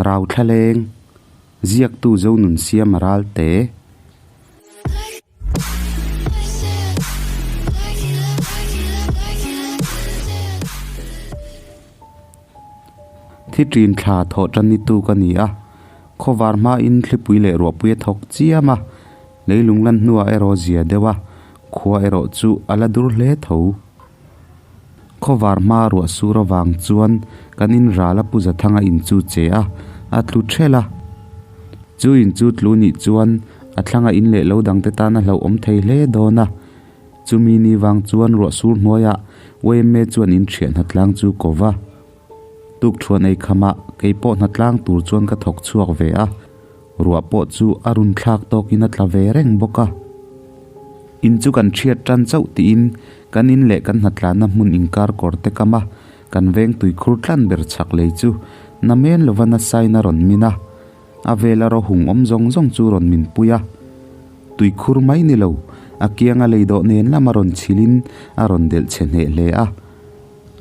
Rauthlaleng, Ziaktu Zonunsiama Ralte. Thi ṭin thla thawh ṭan ni tu ka ni a, khawvar hmain thlipui leh ruahpui a thawk chiam a, leilung lan hnuah erawh zia deuh a, khua erawh chu a la dur hle tho. Khawvar hma ruah sur avang chuan kan in ral a Pu Zathanga in chu che a, a tlu ṭhelh a. Chu in chu tlu nih chuan a thlanga in leh lo dangte tan a hlauhawm thei hle dawn a. Chumi ni vang chuan ruah sur hnuaiah YMA chuan in ṭhiah hnatlang chu ko va. Tukthuan ei khamah kei pawh hnatlang tur chuan ka thawk chhuak ve a, ruah pawh chu a run thlak tawkin a tla ve reng bawk a. In chu kan ṭhiat ṭan chauh tiin kan in leh kan hnatlanna hmun inkar kawr te kam a, kan veng tuikhur tlan ber chhak lei chu namen lova nasain a rawn min a. A vela ro hung awm zawng zawng chu rawn min pui a, tuikhur mai ni lo, a kianga lei dawh nen lama rawn chhilhin a rawn delh chhe hneh hle a.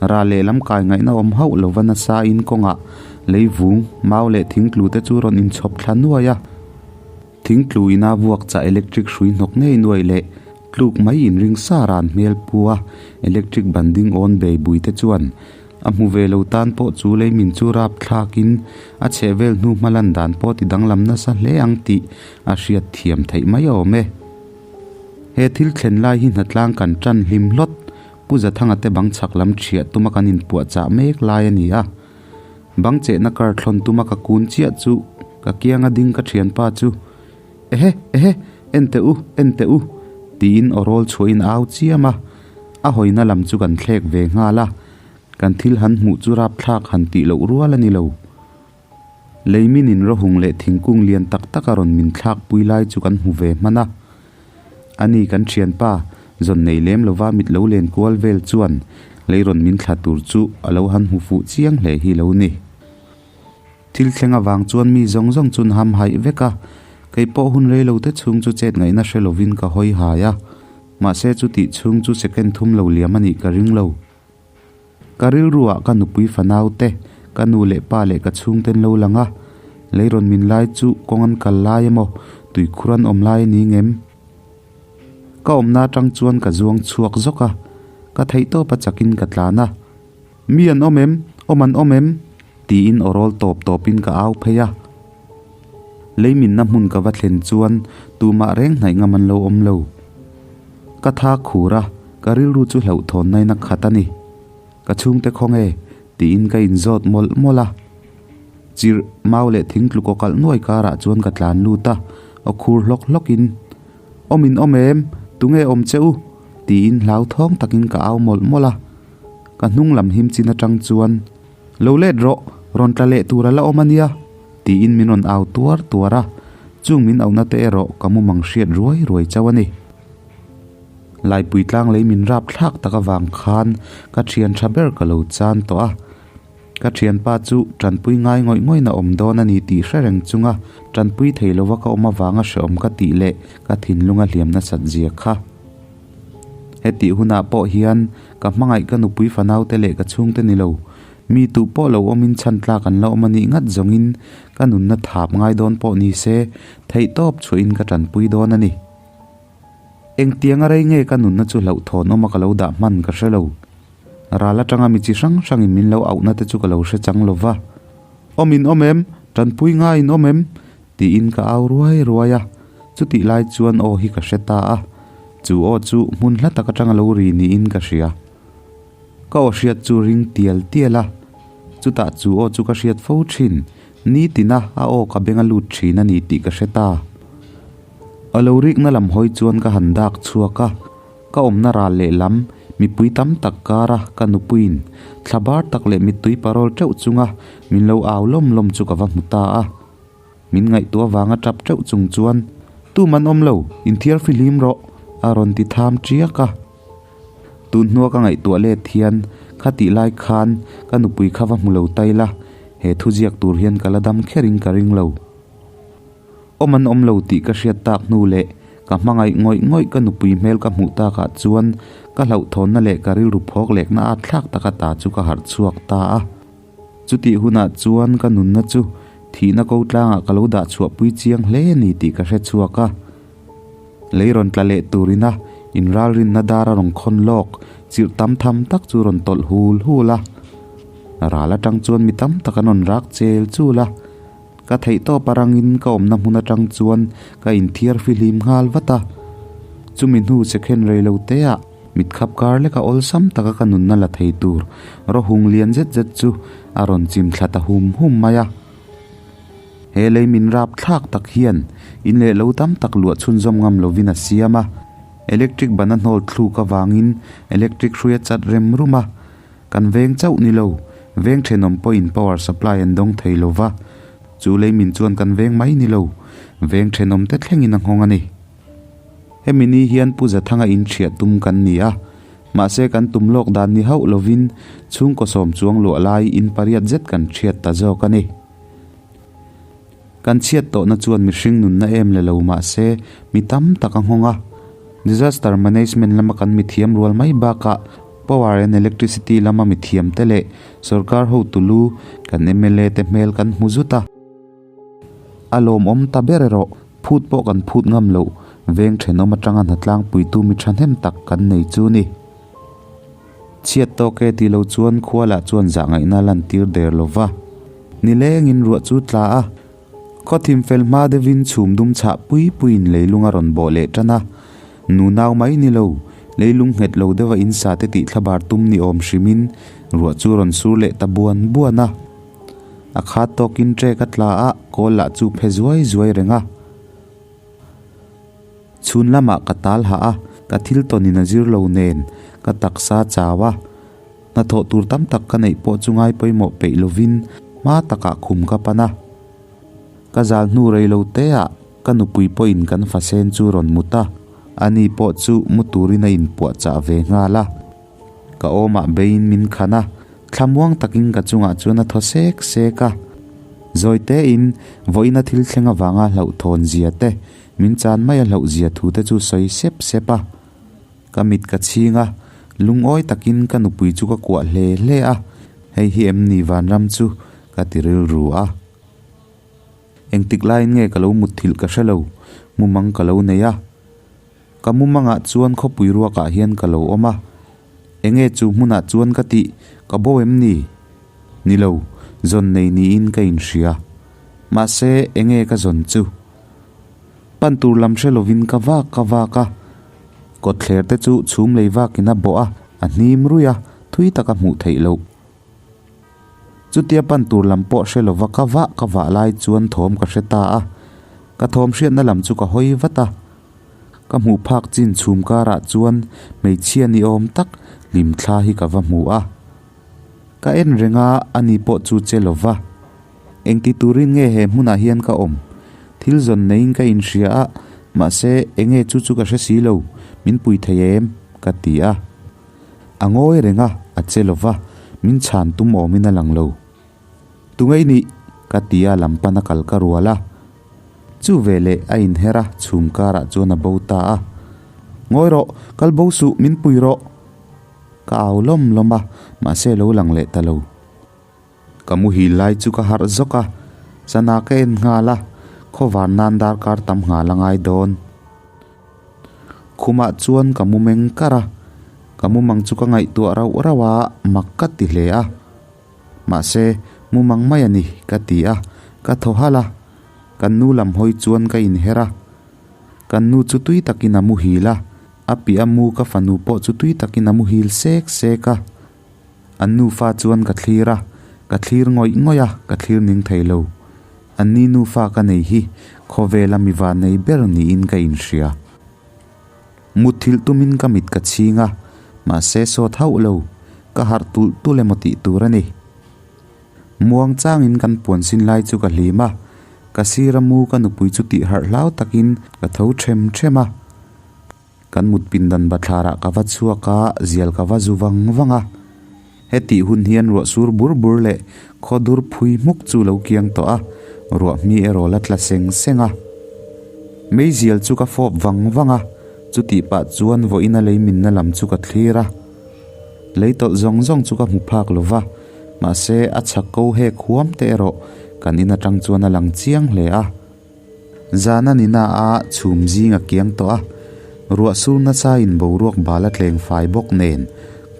Rah lehlam kai ngaihna awm hauh lova nasa in kawngah lei vung, mau leh thingtlu te chu rawn inchhawp thla nuai a. Thingtlu ina vuak chah electric hrui hnawk ngei nuai leh tluk mai inring sa ran hmel pu a, electric ban ding awn bei bui te chuan A hmu ve lo tan pawh chu lei min chu rap thlakin a chheh vel hnu hma lan dan pawh ti danglam nasa hle ang tih a hriat thiam theih mai awm e. He thil thlen lai hi hnatlang kan tan hlim hlawt, Pu Zathanga te bang chhak lam thiah tuma kan inpuahchah mek lai a ni a. Bang chehna kar thlawn tuma ka kun chiah chu ka kianga ding ka thianpa chu, Ehe, ehe, en teh u, en teh u, tiin aw rawl chhuahin a au chiam a. A hawina lam chu kan thlek ve nghal a, kan thil han hmuh chu rapthlak han tih loh rual a ni lo. Leiminin rawhung leh thingkung lian tak tak a rawn min thlak pui lai chu kan hmu ve hman a. Ani kan thianpa, zawn nei lem lova mit lo len kual vel chuan lei rawn min thla tur chu a lo han hmu fuh chiang hle hi lo ni. Thil thleng avang chuan mi zawng zawng chu an ham haih vek a, kei pawh hun rei lo te chhung chu chet ngaihna hre lovin ka hawi hai a. Mahse chutih chhung chu second thum lo liam a nih ka ring lo. Ka rilruah ka nupui fanau te, ka nu leh pa leh ka chhungten lo lang a, lei rawn min lai chu kawng an kal lai emaw, tuikhur an awm lai a ni ngem? Ka awmna atang chuan ka zuang chhuak zawk a, ka theihtawp a chakin ka tlan a. Mi an awm em? Awm an awm em? Tiin aw rawl tawp tawpin ka au phei a. Leiminna hmun ka va thlen chuan tumah reng hnaih ngam an lo awm lo. Ka tha khur a, ka rilru chu hlauhthawn nain a khat a ni. Ka chhungte khawnge? Tiin ka inzawt mawlh mawlh a. Chirh, mau leh thing tlu kaw kalh nuai karah chuan ka tlan lut a, aw khur hlawk hlawkin, Awm in awm em? Tunge awm che u? Tiin hlauthawng takin ka au mawlh mawlh a. Ka hnung lam him chin atang chuan, Lo let rawh, rawn tla leh tur a la awm a nia, tiin min rawn au tuar tuar a, chung min auhna te erawh ka mumang hriat ruai ruai chauh a ni. Laipui tlang lei min rap thlak tak avang khan ka thian tha ber ka lo chan tawh a, ka thianpa chu tanpui ngai ngawih ngawihna awm dawn a ni tih hre reng chunga tanpui thei lova ka awm avanga hrehawm ka tih leh ka thinlunga hliam nasat zia kha. Hetih hunah pawh hian ka hmangaih ka nupui fanaute leh ka chhungte ni lo, mi tuh pawh lo awmin chhan tlak an la awm a nih ngat zawngin ka nunna thap ngai dawn pawh ni se theihtawp chhuahin ka tanpui dawn a ni. Engtianga rei nge ka nunna chu hlauhthawn awma ka lo dah hman ka hre lo. Ral atanga mi chi hrang hrangin min lo auhna te chu ka lo hre chang lo va. Awmin awm em? Tanpui ngaiin awm em? Tiin ka au ruai ruai a, chutih lai chuan aw hi ka hre ta a, chu aw chu hmun hla tak atanga lo ri niin ka hria. Ka aw hriat chu ring tial tial a, chutah chu aw chu ka hriat fo thin, nitina a aw ka beng a lut thin a ni tih ka hre ta. A lo rikna lam hawi chuan ka han dak chhuak a, ka awmna ral lehlam mipui tam tak kara ka nupuiin thla bar tak leh mittui parawl teuh chunga min lo au lawm lawm chu ka va hmu ta a. Min ngaihtuah vanga tap teuh chung chuan, Tum an awm lo, inthiar fihlim rawh, a rawn ti tham tiak a. Tun hnua ka ngaihtuah let hian khatih lai khan ka nupui kha va hmu lo tai la, he thu ziak tur hian ka la dam kherin ka ring lo. Awm an awm lo tih ka hriat tak hnu leh ka hmangaih ngawih ngawih ka nupui hmel ka hmuh takah chuan ka hlauhthawnna leh ka rilru phawk lekna at thlak taka ta chu ka harh chhuak ta a. Chutih hunah chuan ka nunna chu Thihna ko tlangah ka lo dah chhuahpui chiang hle a ni tih ka hre chhuak a. Lei rawn tla leh turina inralrinna dar a rawn khawn lawk chirh tam tham tak chu rawn tawlh hul hul a. Ral atang chuan mi tam tak an rawn rak chel chul a. Ka theihtawp a rangin ka awmna hmun atang chuan ka inthiar fihlim nghal vat a. Chumi hnu second rei lo te ah mitkhap kar leka awlsam taka ka nunna la thei tur rawhung lian zet zet chu a rawn chim thla ta hum hum mai a. He lei min rap thlak tak hian in leh lo tam tak luah chhunzawm ngam lovin a siam a. Electric ban a hnawl thluk avangin electric hrui a chat rem rum a. Kan veng chauh ni lo, veng thenawm pawhin power supply an dawng thei lo va, chu lei min chuan kan veng mai ni lo, veng thenawm te thlengin a nghawng a ni. Hemi ni hian Pu Zathanga in ṭhiah tum kan ni a, mahse kan tum lawk dan ni hauh lovin chhungkaw sawm chuang luah lai in pariat zet kan ṭhiat ta zawk a ni. Kan chhiat tawhna chuan mihring nunna em le lo mahse mi tam tak a nghawng a. Disaster Management lama kan mithiam rual mai bakah Power and Electricity lama mithiam te leh sorkar hotu lu kan mla te hmel kan hmu zut a. A lawmawm ta ber erawh phut pawh kan phut ngam loh veng thenawm atanga hnatlangpuitu mi thahnem tak kan nei chu ni. Chhiat tawk e tih lo chuan khua lah chuan zah ngaihna lantir der lo va. Nilengin ruah chu tla a, khaw thim fel hma deuhin chhum dum chhah pui puiin leilung a rawn bawh leh tan a. Nunau mai ni lo, leilung nghet lo deuha in sa te tih thlabar tum ni awm hrimin ruah chu rawn sur leh ta buan buan a. A khat tawkin trek a tla a, kawl lah chu phe zuai zuai reng a. Chhun lamah ka tal hah a, ka thil tawnin a zir lo nen ka taksa chau a. Hnathawh tur tam tak ka neih pawh chu ngai pawimawh peih lovin hma takah khum ka pan a. Ka zal hnu rei lo te ah ka nupui pawhin kan fasen chu rawn mut a, ani pawh chu mu turin a inpuah chah ve nghal a. Ka awmah beiin min khan a, thlamuang takin ka chungah chuan a thaw sek sek a. Zawi tein vawiina thil thleng avanga hlauhthawn zia te, min chan mai a hlauh zia thu te chu sawi sep sep a. Ka mit ka chhing a, lungawi takin ka nupui chu ka kuah hle hle a, hei hi em ni vanram chu ka ti rilru a. Engtik laiin nge ka lo mutthilh ka hre lo, mumang ka lo nei a. Ka mumangah chuan khawpui ruakah hian ka lo awm a, enge chu hmunah chuan ka tih ka bo em ni? Ni lo, zawn nei niin ka inhria. Mahse, enge ka zawn chu? Pan tur lam hre lovin ka vak ka vak a, kawtthler te chu chhum lei vakin a bawh a, a hnim ruih a, thui tak a hmuh theih loh. Chutia pan tur lam pawh hre lova ka vah ka vah lai chuan thawm ka hre ta a, ka thawm hriatna lam chu ka hawi vat a. Ka hmuh phak chin chhum karah chuan hmeichhia ni awm tak hlimthla hi ka va hmu a. Ka en reng a, ani pawh chu che lova. Engti turin nge he hmunah hian ka awm? Thil zawn neiin ka inhria a, mahse enge chu chu ka hre si lo, min pui thei em? ka ti a. A ngawi reng a, a che lo va, min chhan tum awmin a lang lo. Tungei nih? ka ti a, lam pana kal ka rual a. Chu veleh a inher a, chhum karah chuan a bo ta a. Ngawi rawh, kal bo suh, min pui rawh! Ka au lawm lawm a, mahse lo lang leh ta lo. Ka muhil lai chu ka harh zawk a, sana ka en nghal a, khawvar nan darkar tam nghal a ngai dawn. Khumah chuan ka mu meng kar a, ka mumang chu ka ngaihtuah rauh rauh a, mak ka ti hle a. Mahse, mumang mai a ni ka ti a, ka thaw halh a, kan nu lam hawi chuan ka inher a. Kan nu chu tui takin a muhil a, a piah a mu ka fanu pawh chu tui takin a muhil sek sek a. An nufa chuan ka thlir a, ka thlir ngawih ngawih a, ka thlir ning thei lo. Anni nufa ka nei hi khawvela mi vannei ber niin ka inhria. Mutthilh tumin ka mit ka chhing a, mahse sawt hauh lo, ka harh tulh tulh emaw tih tur a ni. Muang changin kan puan sin lai chu ka hlim a, ka sira mu ka nupui chu tih harh hlau takin ka tho them them a. Kan mut pindan bathlarah ka va chhuak a, zial ka va zu vang vang a. Hetih hun hian ruah sur bur bur leh khaw dur phui hmuk chu lo kiang tawh a, ruah hmi erawh la tla seng seng a. Meizial chu ka fawp vang vang a, chutih pah chuan vawiin a lei minna lam chu ka thlir a. Lei tawlh zawng zawng chu ka hmu phak lo va, mahse a chhak ko hek huam te erawh Kan in atang chuan a lang chiang hle a. Zan a ni na a, chhum zing a kiang tawh a. Ruah sur nasa in boruak bal a tleng fai bawk nen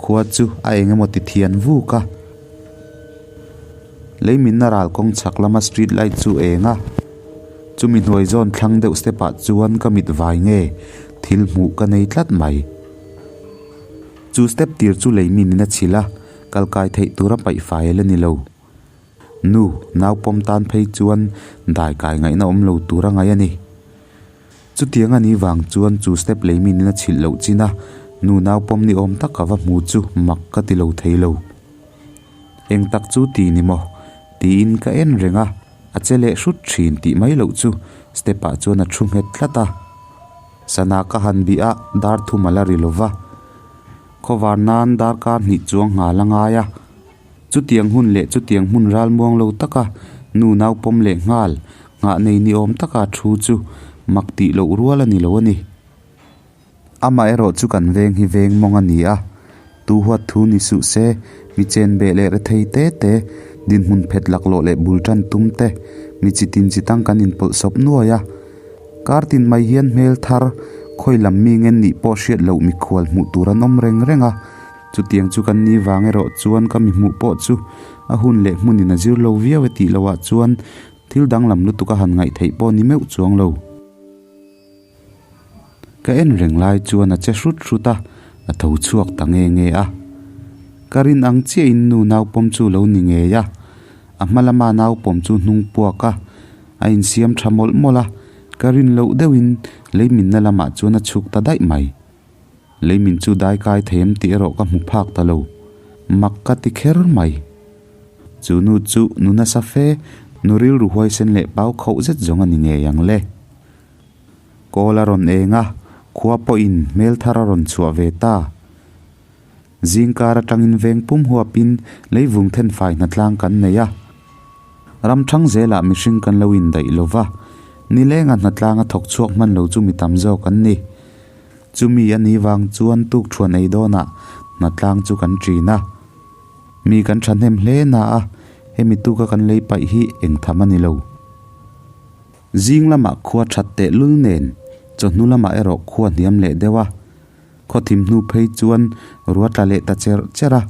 khua chu a eng emaw ti thian vuk a. Lei minna ral kawng chhak lama street light chu eng a. Chumi hnuai zawn thlang deuh step ah chuan ka mit vai nge thil hmuh ka nei tlat mai. Chu step tir chu lei min in a chhilh a, kal kai theih tura paih fai a la ni lo. Nu, nau pawm tan phei chuan dai kai ngaihna awm lo tur a ngaih a ni. Chutiang a nih vang chuan chu step lei min in a chhilh loh chin a, nu nau pawm ni awm tak a va hmu chu mak ka ti lo thei lo. Eng tak chu ti ni maw? tiin ka en reng a, a che leh hrut thin tih mai loh chu step ah chuan a thu nghet tlat a. Sana ka han bih a, dar thum a la ri lo va. Khawvar nan darkar hnih chuang nghal a ngai a. Chutiang hun leh chutiang hmun ral muang lo taka nu nau pawm leh nghal nghah nei ni awm taka thu chu mak tih loh rual a ni lo a ni. Amah erawh chu kan veng hi veng mawng a ni a, tu huat thu ni suh se, mi chen beh leh rethei te te, dinhmun phet laklawh leh bul tan tum te, mi chi tin chi tang kan inpawlh sawp nuai a. Kar tin mai hian hmel thar, khawi lam mi ngen nih pawh hriat loh mikhual hmuh tur an awm reng reng a. Chutiang chu kan ni vang erawh chuan ka mi hmuh pawh chu a hun leh hmunin a zir lo viau e tih loh ah chuan thil danglam lutuk a han ngaih theih pawh ni meuh chuang lo. Ka en reng lai chuan a che hrut hrut a, a tho chhuak ta nge nge a. Ka rin ang chiahin nu naupawm chu lo ni ngei a, a hma lama naupawm chu hnung puak a, a insiam tha mawlh mawlh a, ka rin loh deuhin leiminna lamah chuan a chhuk ta daih mai. Leimin chu dai kai thei em tih erawh ka hmu phak ta lo. Mak ka ti kher mai. Chu nu chu nu nasa fe, nu rilru huaisen leh pau khauh zet zawng a ni ngei ang le. Kawl a rawn eng a, khua pawhin hmel thar a rawn chhuah ve ta. Zingkar atangin veng pum huapin leivung thenfai hnatlang kan nei a. Ram thang zelah mihring kan lo indaih lo va, nilenga hnatlang a thawk chhuak hman lo chu mi tam zawk an ni. Chumi a nih vang chuan tukthuan ei dawnah hnatlang chu kan ṭin a. Mi kan thahnem hle na a, hemi tuka kan lei paih hi engtham a ni lo. Zing lamah khua that teh lul nen, chawhnu lamah erawh khua hniam leh deuh a. Khaw thim hnu phei chuan rua tla leh ta cherh cherh a.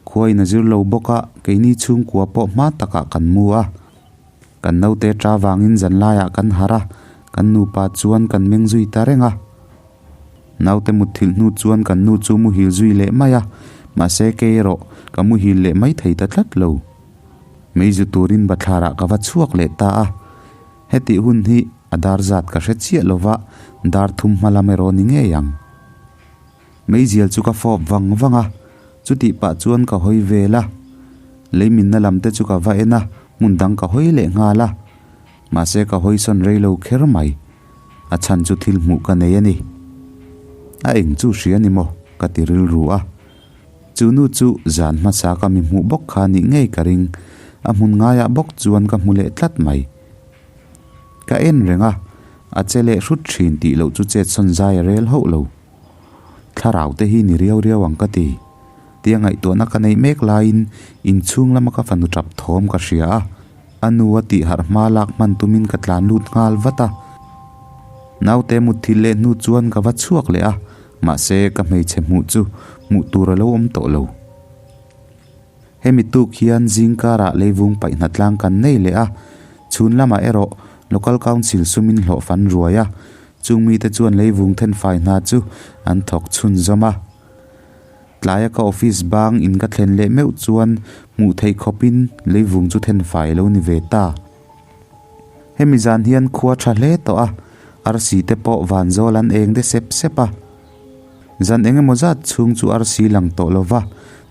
Khua in a zir lo bawk a, keini chhungkua pawh hma takah kan mu a. Kan naute ta vangin zanlaiah kan harh a, kan nupa chuan kan meng zui ta reng a. Naute mutthilh hnu chuan kan nu chu muhil zui leh mai a, mahse kei erawh ka muhil leh mai thei ta tlat lo. Mei zu turin bathlarah ka va chhuak leh ta a, hetih hun hi a dar zat ka hre chiah lo va, dar thum hma lam erawh ni ngei ang. Meizial chu ka fawp vang vang a, chutih pah chuan ka hawi vel a, leiminna lam te chu ka va en a, hmun dang ka hawi leh nghal a, mahse ka hawi sawn rei lo kher mai, a chhan chu thil hmuh ka nei a ni. A eng chu hria ni maw? ka ti rilru a. Chu nu chu zan hmasa ka mi hmuh bawk kha nih ngei ka ring, a hmun ngaiah bawk chuan ka hmu leh tlat mai. Ka en reng a, a che leh hrut thin tih loh chu chetsawn zai a rel hauh lo. Thlarau te hi ni riau riau ang ka ti. Tia ngaihtuahna ka neih mek laiin inchhung lama ka fanu tap thawm ka hria a, a nu a tih harh hma lak hman tumin ka tlan lut nghal vat a. Naute mutthilh leh hnu chuan ka va chhuak leh a, Mahse, ka hmeichhe hmuh chu hmuh tur a lo awm tawh lo. Hemi tuk hian zingkarah leivung paihna tlang kan nei leh a, chhun lamah erawh Local Council sumin hlawh fan ruai a, chung mite chuan leivung thenfai hna chu an thawk chhunzawm a. Tlaia ka office bang in ka thlen leh meuh chuan hmuh theih khawpin leivung chu thenfai a lo ni ve ta. Hemi zan hian khua tha hle tawh a, arsi te pawh vanzawl an eng de sep sep a. Zan eng emaw zat chhung chu arsi lang tawh lo va,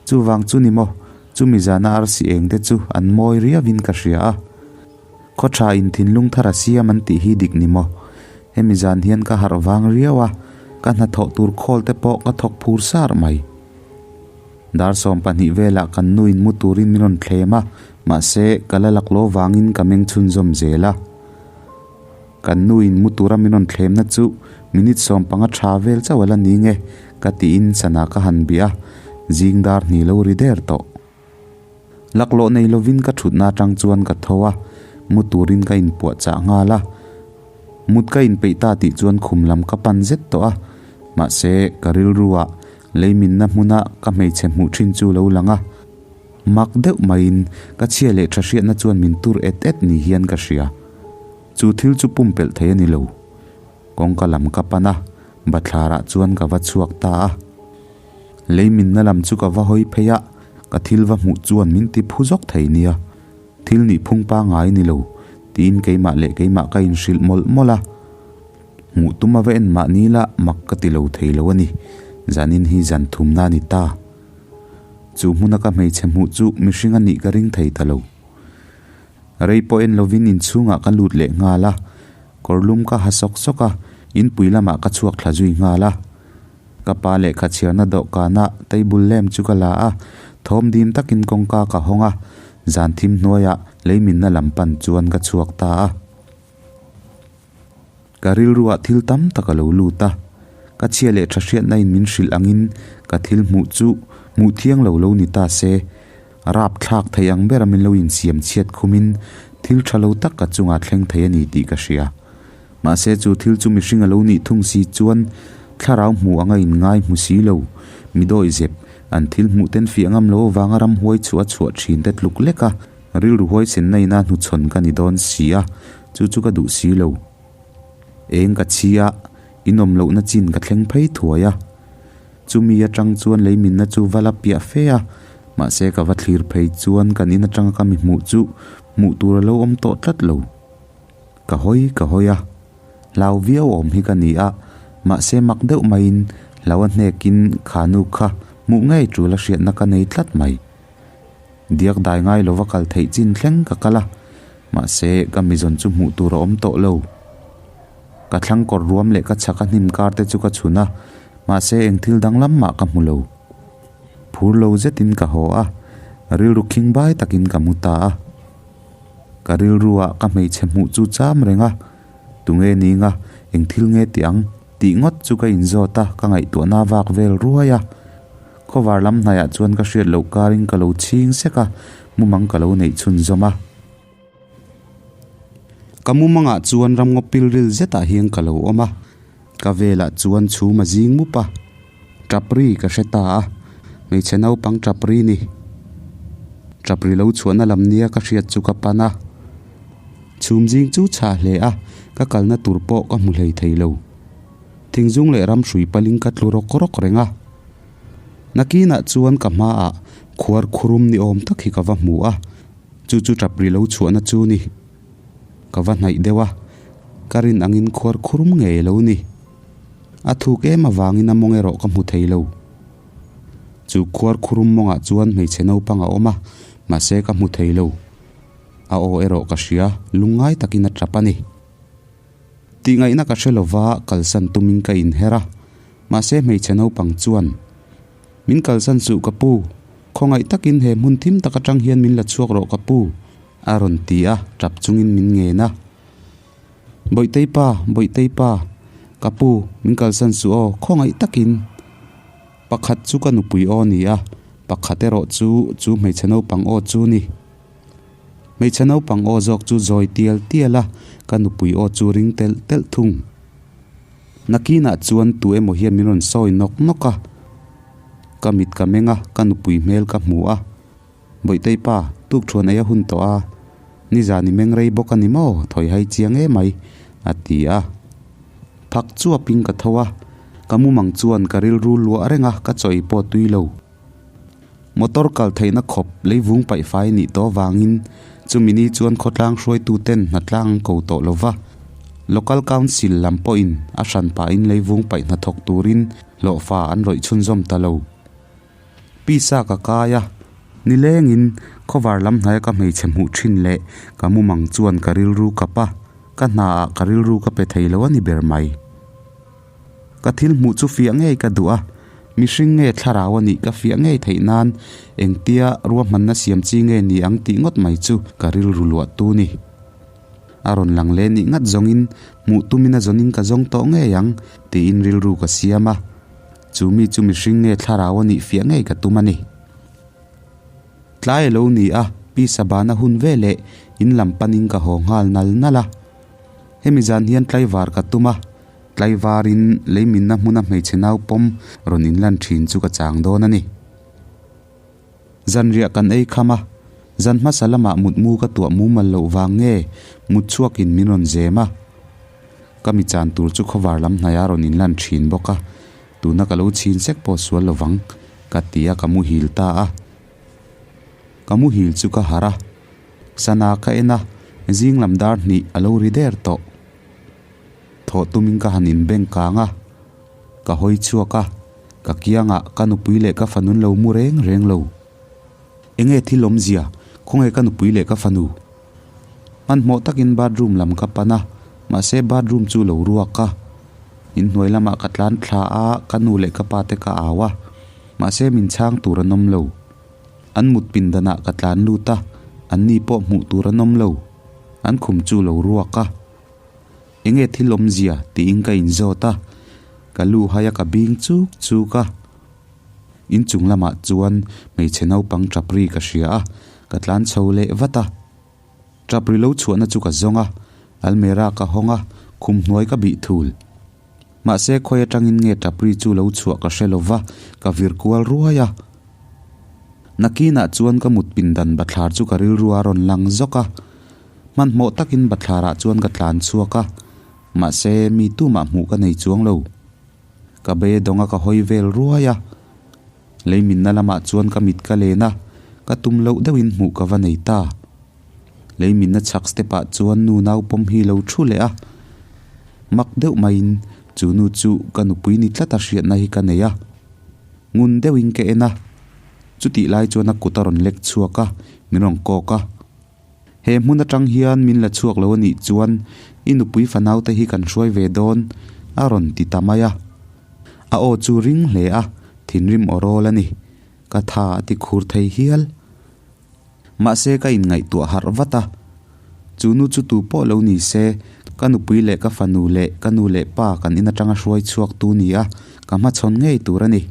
chuvang chu ni maw, chumi zana arsi eng te chu an mawi riauin ka hria a. Khaw tha in thinlung thar a siam an tih hi dik ni maw? Hemi zan hian ka harh vang riau a, ka hnathawh tur khawl te pawh ka thawk phur sar mai. Dar 20 velah kan nuin mu turin min rawn thlem a, mahse ka la laklawh vangin ka meng chhunzawm zel a. Kan nuin mu tura min rawn thlemna chu minute 15 tha vel chauh a la ni nge ka tiin sana ka han bih a, zing dar hnih lo ri der tawh. Laklawh nei lovin ka thutna atang chuan ka tho a, mu turin ka inpuahchah nghal a. Mut ka inpeih ta tih chuan khum lam ka pan zet tawh a, mahse ka rilruah leiminna hmuna ka hmeichhe hmuh thin chu lo lang a. Mak deuh maiin ka chhia leh tha hriatna chuan min tur et et ni hian ka hria. Chu thil chu pumpelh thei a ni lo. Kawngka lam ka pan a, bathlarah chuan ka va chhuak ta a. Leiminna lam chu ka va hawi phei a, ka thil va hmuh chuan min ti phu zawk thei nia. Thil nih phung pangngai ni lo, tiin keimah leh keimah ka inhrilh mawlh mawlh a. Hmuh tum a va en mahni la mak ka ti lo thei lo a ni, zanin hi zan thumna a ni ta. Chu hmuna ka hmeichhe hmuh chu mihring a nih ka ring thei ta lo. Rei pawh en lovin inchhungah ka lut leh nghal a, kawr lum ka ha sawk sawk a, inpui lamah ka chhuak thla zui nghal a. Ka pa lehkha chhiarna dawhkana table lamp chu ka la a, thawm dim takin kawngka ka hawng a, zan thim hnuaiah leiminna lam pan chuan ka chhuak ta a. Ka rilruah thil tam tak a lo lut a, ka chhia leh tha hriatna in min hrilh angin ka thil hmuh chu hmuh thiang lo lo ni ta se, rap thlak thei ang bera min lo insiam chhiat khumin thil tha lo tak ka chungah thleng thei a ni tih ka hria. Mahse chu thil chu mihring a lo nih thung si chuan thlarau hmu anga inngai hmu si lo, mi dawi zep, an thil hmuh ten fiah ngam lo avanga ramhuai chhuah a chhuah thin te tluk lek a, rilru huaisenna ina hnuchhawn ka ni dawn si a, chu chu ka duh si lo. Eng ka chhi a, inawm lohna chin ka thleng phei thuai a. Chumi atang chuan leiminna chu va la piah fe a, mahse ka va thlir phei chuan kan in atanga ka mi hmuh chu hmuh tur a lo awm tawh tlat lo. Ka hawi ka hawi a, hlau viau awm hi ka ni a, mahse mak deuh maiin hlau a hnekin kha nu kha hmuh ngei tul a hriatna ka nei tlat mai. Diak dai ngai lova kal theih chin thleng ka kal a, mahse ka mizawn chu hmuh tur a awm tawh lo. Ka thlang kawr ruam leh ka chhak a hnim kar te chu ka chhun a, mahse eng thil danglam mah ka hmu lo. Phur lo zetin ka haw a, rilru khing bai takin ka mu ta a. Ka rilruah ka hmeichhe hmuh chu cham reng a, tunge ninga eng thil nge tih ang tih ngawt chu ka inzawt a, ka ngaihtuahna vak vel ruai a. Khawvar lam hnaiah chuan ka hriat loh karin ka lo chhing sek a, mumang ka lo neih chhunzawm a. Ka mumangah chuan ramngaw pilril zetah hian ka lo awm a, ka velah chuan chhum a zing mup a. Tap ri ka hre ta a, hmeichhe naupang tap ri ni. Tap ri lo chhuahna lam nia ka hriat chu ka pan a, chhum zing chu chhah hle a, ka kalna tur pawh ka hmu hlei thei lo. Thingzung leh ram hrui palin ka tlu rawk rawk reng a. Nakinah chuan ka hmaah khuar khurum ni awm tak hi ka va hmu a, chu chu tap ri lo chhuahna chu ni. Ka va hnaih deuh a, ka rin angin khuar khurum ngei lo ni. A thuk em avangin a mawng erawh ka hmu thei lo. Chu khuar khurum mawngah chuan hmeichhe naupang a awm a, mahse ka hmu thei lo. A aw erawh ka hria, lungngai takin a tap a ni. Tihngaihna ka hre lova kalsan tumin ka inher a, mahse hmeichhe naupang chuan, Min kalsan suh ka pu, khawngaih takin he hmun thim tak atang hian min la chhuak rawh ka pu, a rawn ti a, tap chungin min ngen a. Bawihtei pa, Bawihtei pa, ka pu, min kalsan suh aw, khawngaih takin. Pakhat chu ka nupui aw ni a, pakhat erawh chu chu hmeichhe naupang aw chu ni. Hmeichhe naupang aw zawk chu zawi tial tial a, ka nupui aw chu ring telh telh thung. Nakinah chuan tu emaw hian min rawn sawi nawk nawk a, ka mit ka meng a, ka nupui hmel ka hmu a. Bawihtei pa, tuk thuan ei a hun tawh a, nizan i meng rei bawk a ni maw, thawi hai chiang em mai, a ti a. Phak chuapin ka tho a, ka mumang chuan ka rilru luah reng a, ka chawi pawh tui lo. Motor kal theihna khawp leivung paihfai nih tawh avangin chumi ni chuan khawtlang hruaituten hnatlang an ko tawh lo va, Local Council lam pawhin a hran pahin leivung paih hnathawk turin hlawhfa an rawih chhunzawm ta lo. Pisa ka kai a, nilengin khawvar lam hnaia ka hmeichhe hmuh thin leh ka mumang chuan ka rilru kap a, ka hnaah ka rilru ka pe thei lo a ni ber mai. Ka thil hmuh chu fiah ngei ka duh a, mihring nge thlarau a nih ka fiah ngei theih nan engtia ruahmanna siam chi nge ni ang tih ngawt mai chu ka rilru luah tu ni. A rawn lang leh nih ngat zawngin hmuh tumin a zawnin ka zawng tawh ngei ang tiin rilru ka siam a. Chu mi chu mihring nge thlarau a nih fiah ngei ka tum a ni. Tlai a lo ni a, pisa bana hun veleh in lam panin ka haw nghal nal nal a. Hemi zan hian tlaivar ka tum a, tlaivarin leiminna hmuna hmeichhe nau pawm rawn inlan thin chu ka chang dawn a ni. Zanriah kan ei kham a, zan hmasa lamah mutmu ka tuah mumal loh vang nge mut chhuakin min rawn zem a. Ka mi chan tur chu khawvar lam hnaia rawn inlan thin bawk a, tuna ka lo chhin sek pawh sual lovang ka ti a ka muhil ta a. Ka muhil chu ka harh a, sana ka en a, zing lam dar hnih a lo ri der tawh. Thawh tumin ka han inbeng kang a, ka hawi chhuak a, ka kiangah ka nupui leh ka fanu an lo mu reng reng lo. Enge thil awmzia, khawnge ka nupui leh ka fanu? Hmanhmawh takin bathroom lam ka pan a, mahse bathroom chu lo ruak a. Inhnuai lamah ka tlan thla a, ka nu leh ka pa te ka au a, mahse min chhang tur an awm lo. An mut pindanah ka tlan lut a, anni pawh hmuh tur an awm lo. An khum chu lo ruak a. Enge thil awmzia tiin ka inzawt a, ka lu hai a ka bing chuk chuk a. Inchung lamah chuan hmeichhe naupang tap ri ka hria a, ka tlan chho leh vat a. Tap ri lo chhuahna chu ka zawng a, almera ka hawng a, khum hnuai ka bih thul. Mahse khawi atangin nge tap ri chu lo chhuah ka hre lova, ka vir kual ruai a. Nakinah chuan ka mut pindan bathlar chu ka rilru a rawn lang zawk a. Hmanhmawh takin bathlarah chuan ka tlan chhuak a, mahse mi tumah hmuh ka nei chuang lo. Ka be dawnga ka hawi vel ruai a, leiminna lamah chuan ka mit ka len a, ka tum loh deuhin hmuh ka va nei ta. Leiminna chhak step ah chuan nu naupawm hi lo thu leh a, mak deuh maiin chu nu chu ka nupui ni tlata hriatna hi ka nei a, ngun deuhin ka en a, chutih lai chuan a kut a rawn lek chhuak a, min rawn kawk a. He hmun atang hian min la chhuak lo a nih chuan i nupui fanaute hi kan hruai ve dawn, a rawn ti ta mai a. A aw chu ring hle a, thinrim aw rawl a ni. Ka tha a ti khur thei hial. Mahse ka inngaihtuah harh vat a. Chu nu chu tu pawh lo ni se, ka nupui leh ka fanu leh ka nu leh pa kan in atanga hruai chhuak tu ni a, ka hmachhawn ngei tur a ni.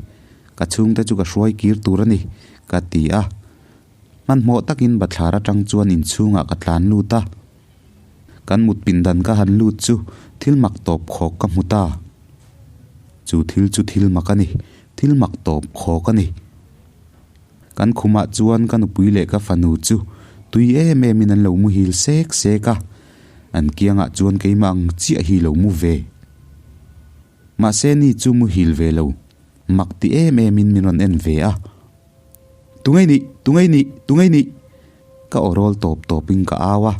Ka chhungte chu ka hruai kir tur a ni, ka ti a. Hmanhmawh takin bathlar atang chuan inchhungah ka tlan lut a, kan mut pindan ka han lut chu thil mak tawp khawk ka hmu ta. Chu thil chu thil mak a ni, thil mak tawp khawk a ni. Kan khumah chuan ka nupui leh ka fanu chu tui em emin an lo muhil sek sek a, an kiangah chuan keimah ang chiah hi lo mu ve. Mahse ni chu muhil ve lo, mak ti em emin min rawn en ve a. Tungei nih, tungei nih, tungei nih! Ka aw rawl tawp tawpin ka au a.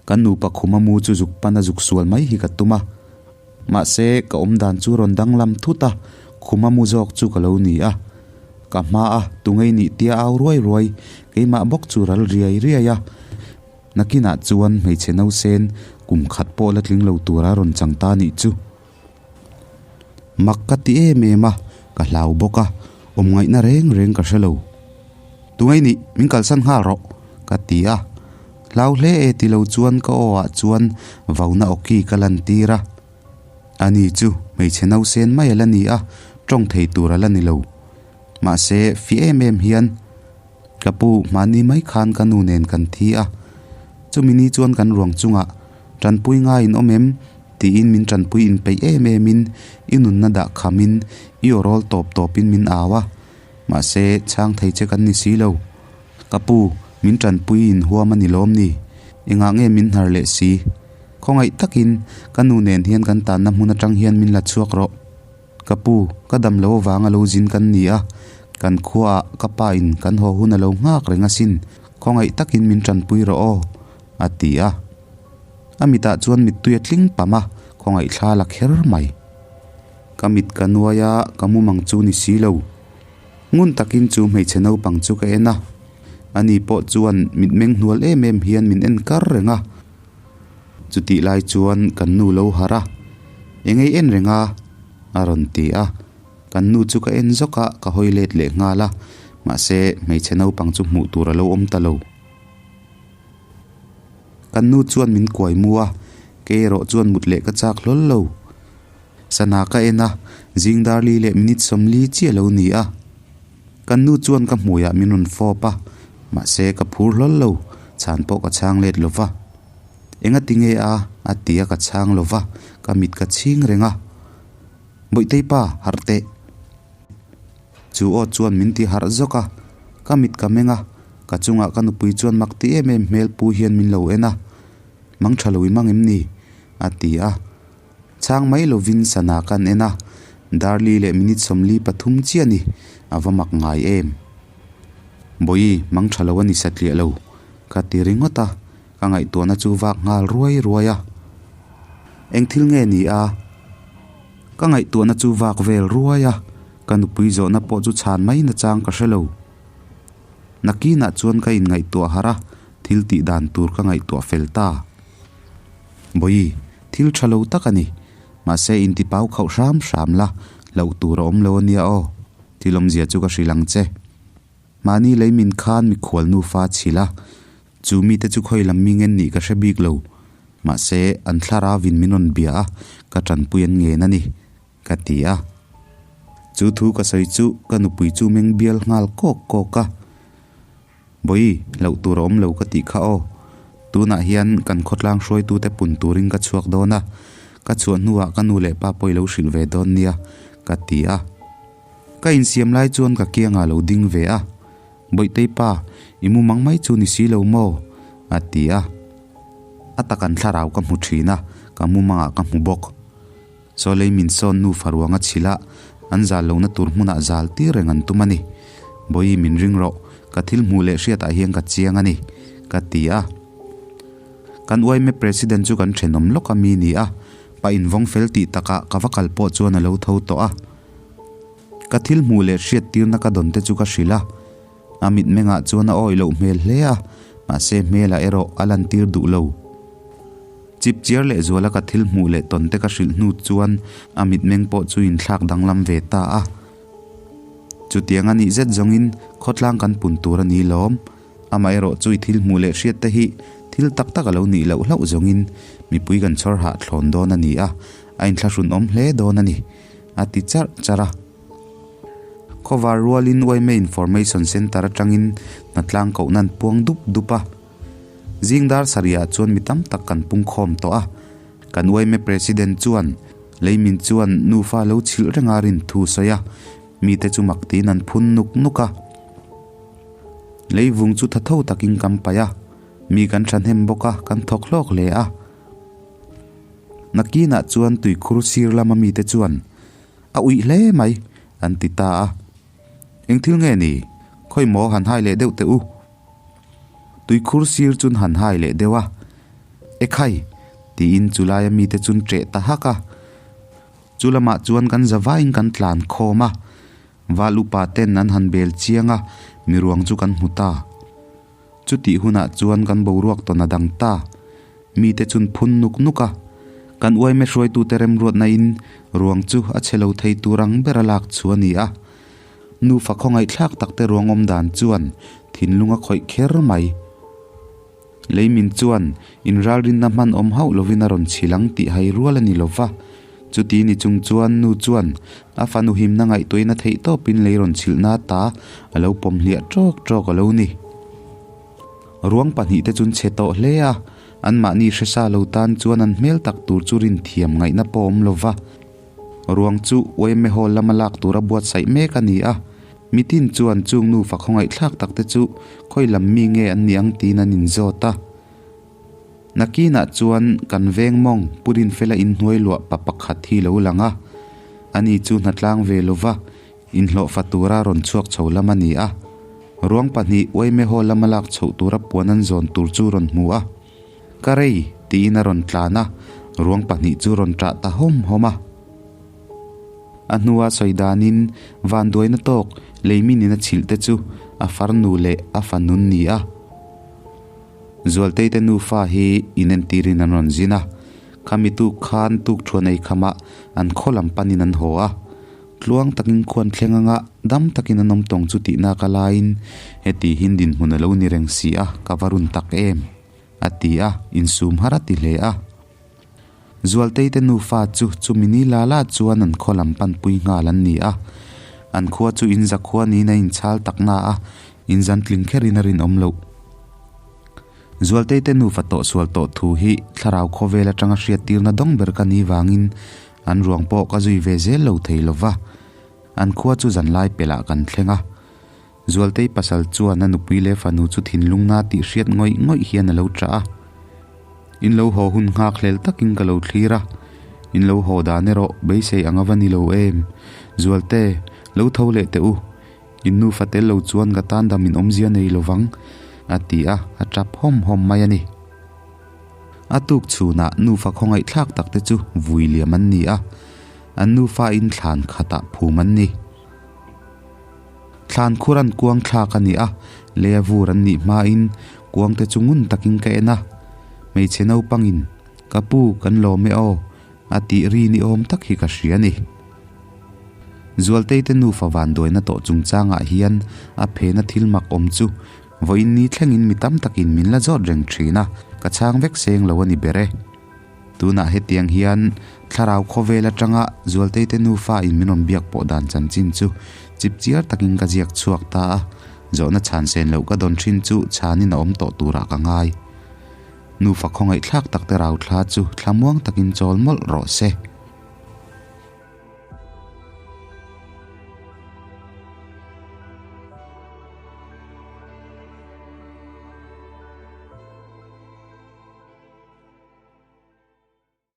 Kan nupa khuma mu chu zuk pan a zuk sual mai hi ka tum a. Mahse, ka awm dan chu rawn danglam thut a, khuma mu zawk chu ka lo ni a. Ka hma a, tungei nih tia au ruai ruai, keimah bawk chu ral riai riai a. Nakinah chuan hmeichhe nausen kum khat pawh la tling lo tura rawn chang ta nih chu. Mak ka ti em em a, ka hlau bawk a, awm ngaihna reng reng ka hre lo. Tungai nih, min kalsan nghal rawh, ka ti a. Hlau hle e ti lo chuan ka aw ah chuan vauna awki ka lan tir a. Ani chu hmeichhe nausen mai a la ni a, tawng thei tur a la ni lo. Mahse, fi em em hian, Ka pu, hmani mai khan ka nu nen kan thi a, chumi ni chuan kan ruang chungah tanpui ngai in awm em? tiin min tanpui inpeih em em in i nunna dah kham in i aw rawl tawp tawp in min au a, mahse chhang thei che kan ni si lo. Ka pu, min tanpui in huam a ni lawm ni? Engah nge min hnar leh si? Khawngaih takin ka nu nen hian kan tanna hmun atang hian min la chhuak rawh. Ka pu, ka dam lo avang a lo zin kan ni a, kan khuaah ka pa in kan haw hun a lo nghak reng asin, khawngaih takin min tanpui rawh aw, a ti a. A mitah chuan mittui a tling pam a, khawngaih thla la kher mai. Ka mit ka nuai a, ka mumang chu ni si lo. Ngun takin chu hmeichhe naupang chu ka en a, ani pawh chuan mitmeng hnual em em hian min en kar reng a. Chutih lai chuan kan nu lo harh a, Engei en reng a? a rawn ti a. Kan nu chu ka en zawk a, ka hawi let leh nghal a, mahse hmeichhe naupang chu hmuh tur a lo awm ta lo. Kan nu chuan min kuai mu a, kei erawh chuan mut leh ka chak hlawl lo. Sana ka en a, zing dar li leh minute 40 chiah lo ni a. Kan nu chuan ka hmuiah min rawn fawp a. Mahse, ka phur hlawl lo, chhan pawh ka chhang let lo va. Engati nge a? a ti a, ka chhang lo va, ka mit ka chhing reng a. Bawihtei pa, harh teh. Chu aw chuan min ti harh zawk a, ka mit ka meng a, ka chungah ka nupui chuan mak ti em em hmel pu hian min lo en a, Mang tha lo i mang em ni? a ti a. Chhang mai lovin sana ka an en a, Darli leh minute 43 chiah a ni, a va mak ngai em. Bawihi, mang tha lo a ni satliah lo, ka ti ringawt a, ka ngaihtuahna chu vak nghal ruai ruai a. Eng thil nge ni a? Ka ngaihtuahna chu vak vel ruai a, ka nupui zawhna pawh chu chhan mai nachang ka hre lo. Nakinah chuan ka inngaihtuah harh a, thil tih dan tur ka ngaihtuah fel ta. Bawihi, thil tha lo tak a ni. Mahse intipau khauh hram hram la, hlauh tur a awm lo a nia aw. Thil awmzia chu ka hrilh ang che. Mahni lei min khan mikhual nufa chhilh a, chu mite chu khawi lam mi ngen nih ka hre bik lo. Mahse, an thlarauin min rawn bia a, ka tanpui an ngen a ni, ka ti a. Chu thu ka sawi chu ka nupui chu meng bial nghal kawk kawk a. Bawihi, hlauh tur a awm lo ka tih kha aw. Tunah hian kan khawtlang hruaitute pun turin ka chhuak dawn a, ka chhuah hnuah ka nu leh pa pawh i lo hrilh ve dawn nia, ka ti a. Ka insiam lai chuan ka kiangah lo ding ve a, Bawihtei pa, i mu mang mai chu ni si lo maw? a ti a. A tak an thlarau ka hmu thin a, ka mu mangah ka hmu bawk. Chaw lei min sawn nu faruang a chhilh a, an zal lohna tur hmunah zal tir reng an tum a ni. Bawihi min ring rawh, ka thil hmuh leh hriatah hian ka chiang a ni, ka ti a. Kan uaime President chu kan thenawm lawk a mi ni a, pa invawng fel tih takah ka va kal pawh chuan a lo tho tawh a. Ka thil hmuh leh hriat tirna ka dawn te chu ka hrilh a, a mitmengah chuan a awih loh hmel hle a, mahse hmelah erawh a lantir duh lo. Chip chiar leh zuala ka thil hmuh leh tawn te ka hrilh hnu chuan a mitmeng pawh chu inthlak danglam ve ta a. Chutiang a nih zet zawngin khawtlang kan pun tur a ni lawm. Amaherawh chu i thil hmuh leh hriat te hi thil tak tak a lo nih loh hlauh zawngin mipui kan chhawr hah thlawn dawn a ni a, a inthlahrunawm hle dawn a ni. a ti charh charh a. Khawvar rualin Uaime Information Centre atangin hnatlang kohna an puang dup dup a. Zing dar sarihah chuan mi tam tak kan pungkhawm tawh a. Kan Uaime President chuan leimin chuan nufa lo chhilh reng a rin thu sawi a, mite chu mak tiin an phun nuk nuk a. Leivung chu tha tho takin kan paih a, mi kan thahnem bawk a, kan thawk hlawk hle a. Nakinah chuan tuikhur sir lama mite chuan, A uih hle mai, an ti ta a. Eng thil nge ni? Khawi maw han hai leh deuh teh u. Tuikhur sir chun han hai leh deuh a. Ekhai! tiin chu laia mite chun ṭeh ta hak a. Chu lamah chuan kan zavaiin kan tlan khawm a. Val upa ten an han bel chiang a, miruang chu kan hmu ta. Chutih hunah chuan kan boruak tawn a dang ta. Mite chun phun nuk nuk a. Kan uaime hruaitute remruatna in ruang chu a chhe lo thei tur ang ber a lak chu a ni a. Nufa khawngaihthlak takte ruang awm dan chuan thinlung a khawih kher mai. Leimin chuan inralrinna hman awm hauh lovin a rawn chhil ang tih hai rual a ni lo va. Chuti ni chung chuan nu chuan a fanu himna ngaihtuahina theih tawpin lei rawn chhilhna ta a lo pawm hliah ṭawk ṭawk a lo ni. Ruang pahnihte chun chhe tawh hle a, anmahni hresa lo tan chuan an hmel tak tur chu rin thiam ngaihna pawh awm lo va. Ruang chu Uaime Hall lama lak tura buatsaih mek a ni a, mitin chuan chung nufa khawngaihthlak takte chu khawi lam mi nge an nih ang tiin an inzawt a. Nakinah chuan kan veng mawng Pu Rinfela inhnuai luah pa pakhat hi lo lang a, ani chu hnatlang ve lova inhlawhfa tura rawn chhuak chho lam a ni a. Ruang pahnih Uaime Hall lama lak chhoh tura puan an zawn tur chu rawn hmu a. Ka rei! tiin a rawn tlan a, ruang pahnih chu rawn ṭah ta hawm hawm a. A hnua sawi danin vanduaina tawk leiminin a chhilh te chu a farnu leh a fanun ni a. Zualtei te nufa hi inentirin an rawn zin a, khami tuk khan tuk thuan ei khamah an khaw lam panin an haw a. Tluang takin khuan thleng anga dam takin an awm tawng chu tihna ka laiin heti hin dinhmun a lo ni reng si a, ka va run tak em? a ti a, insum har a ti hle a. Zualtei te nufa chu chumi ni la la chuan an khaw lam panpui nghal an ni a. An khua chu in zakhua niin a inchhal tak na a. Inzan tling kherin a rinawm loh. Zualtei te nufa tawh sual tawh thu hi thlarau khawvel atanga hriattirna dawng ber ka ni vangin an ruang pawh ka zui ve zel lo thei lo va. An khua chu zanlai pelh ah kan thleng a. Zualtei pasal chuan a nupui leh fanu chu thinlung na tih hriat ngawih ngawih hian a lo chah a. In lo haw hun nghak hlel takin ka lo thlir a. In lo haw dan erawh beisei ang a va ni lo em. Zualte, lo tho leh teh u. In nufa tel lo chuan ka tan dam in awmzia nei lo vang, a ti a, a tap hawm hawm mai a ni. A tuk chhunah nufa khawngaihthlak tak te chu vui liam an ni a, an nufa in thlan khatah phum an ni. Thlan khur an kuang thlak a ni a, lei a vur an nih hmain kuang te chu ngun takin ka en a, hmeichhe naupangin, Ka pu, kan lawm e aw, a tih ri ni awm tak hi ka hria a ni. Zualtei te nufa vanduaina tawh chungchangah hian a phena thil mak awm chu vawiin ni thlengin mi tam takin min la zawt reng thin a, ka chhang vek seng lo a ni ber e. Tunah hetiang hian thlarau khawvel atanga Zualtei te nufa in min rawn biak pawh dan chanchin chu chipchiar takin ka ziak chhuak ta a, zawhna chhan sen loh ka dawn thin chu chhanin a awm tawh turah ka ngai. Nufa khawngaihthlak tak te rauthla chu thlamuang takin chawl mawlh rawh se.